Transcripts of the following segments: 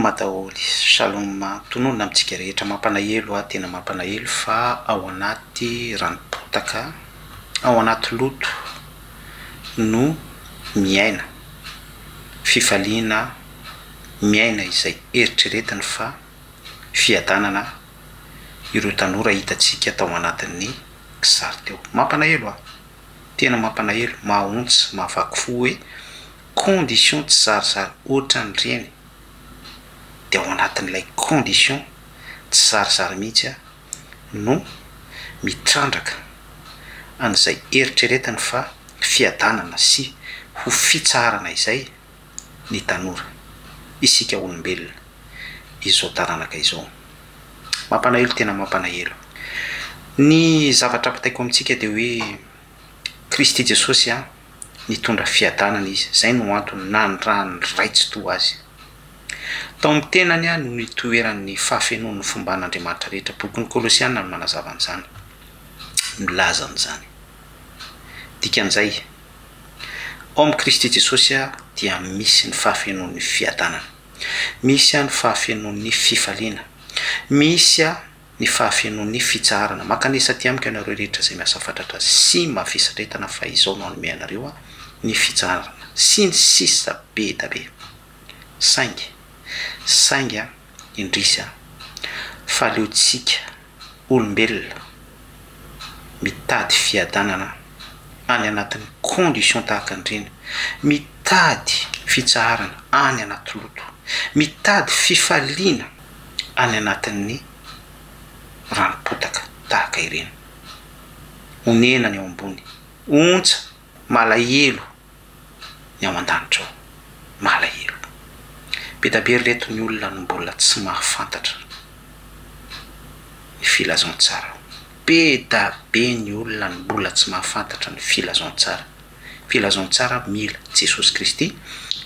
Shalom daholo, Shalom tononina amintsika rehetra, mampanahelo aho tena mampanahelo fa ao anaty ranom-potaka, ao anaty loto no miaina fifaliana, miaina izay eritreretiny fa fiadanana ireo tanora hitantsika tao anatin'ny kisary teo. Mampanahelo aho, tena mampalahelo, mahaontsa, mahavaky fo hoe condition tsy zarizary ohatran'ireny dia ao anatin'ilay condition tsy zarizary mihitsy aho no mitrandraka an'izay eritreretiny fa fiadanana sy ho fitsaharana izay ny tanora, isika olombelona, izao taranaka izao. Mampalahelo tena mampalahelo. Ny zavatra ampitaiko amintsika dia hoe Kristy Jesosy an, nitondra fiadanana Izy, izay no antony nanirahan'ny Ray Tsitoha Azy. Tao amin'ny tenany no nitoeran'ny fahafenoan'ny fomban'Andriamanitra rehetra. Bokin'ny Kolosiana no manazava an'izany, milaza an'izany. Dikan'izay, ao amin'i Kristy Jesosy dia misy ny fahafenoan'ny fiadanana. Misy ny fahafenoan'ny fifaliana. Misy ny fahafenoan'ny fitsaharana. Mankanesa aty amiko ianareo rehetra izay miasa fatratra sy mavesatra entana fa izao no hanome anareo ny fitsaharana. Sy ny sisa be da be. Saingy, saingy an, indrisy an, fa aleontsika olombelona mitady fiadanana any anatin'ny condition tahaka an'ireny, mitady fitsaharana any anaty loto, mitady fifaliana any anatin'ny ranom-potaka tahaka ireny. Onena ny ao ambony, ontsa, malahelo ny ao an-danitra ao. Malahelo. Be da be ry reto ny olona no mbola tsy mahafantatra ny filazantsara. Be da be ny olona no mbola tsy mahafantatra ny filazantsara. Filazantsara mila Jesosy Kristy,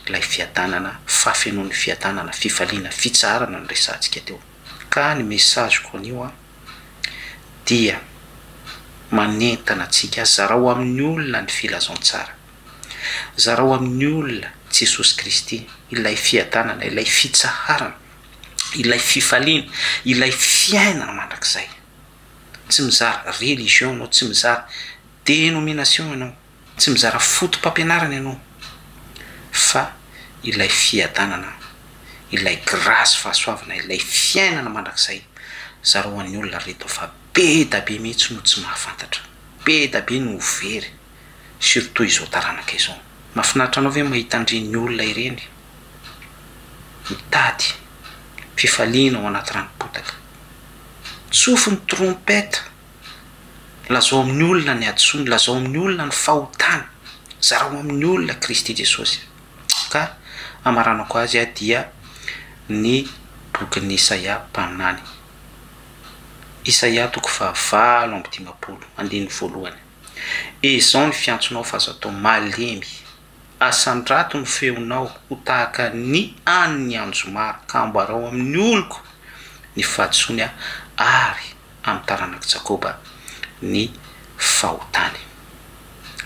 ilay fiadanana, fahafenoan'ny fiadanana, fifaliana, fitsaharana no resahantsika teo. Ka ny message-ko anio an, dia manentana antsika, zarao amin'ny olona ny filazantsara. Zarao amin'ny olona Jesosy Kristy, ilay fiadanana, ilay fitsaharana, ilay fifaliana, ilay fiainana mandrakizay. Tsy mizara religion ianao, tsy mizara dénomination ianao, tsy mizara foto-pampianarana ianao, fa ilay fiadanana, ilay grâce fahasoavana, ilay fiainana mandrakizay. Zarao an'ny olona ry reto fa be da be mihitsy no tsy mahafantatra, be da be no ho very, surtout izao taranaka izao. Mahafinaritra anao ve mahita an'ireny olona ireny mitady fifaliana ao anaty ranom-potaka? Tsofy ny trompette, lazao amin'ny olona ny hadisoany, lazao amin'ny olona ny fahotany, zarao amin'ny olona Kristy Jesosy. Ka hamaranako azy dia ny bokin'i Isaia mpaminany. Isaia toko fahavalo amby dimampolo, andininy voalohany. Ezao ny fiantsonao fa aza atao malemy. Asandrato ny feonao ho tahaka ny an'ny anjomara ka ambarao amin'ny oloko ny fahadisoany ary amin'ny taranak'i Jakoba ny fahotany.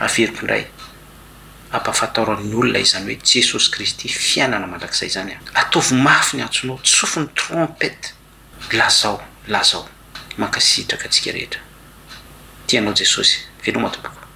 Averiko indray, ampahafantaro amin'ny olona izany hoe Jesosy Kristy fiainana mandrakizay izany. Ataovy mafy ny antsonao, tsofy ny trompette, lazao, lazao. Mankasitraka antsika rehetra. Tia anao Jesosy. Veloma tompoko.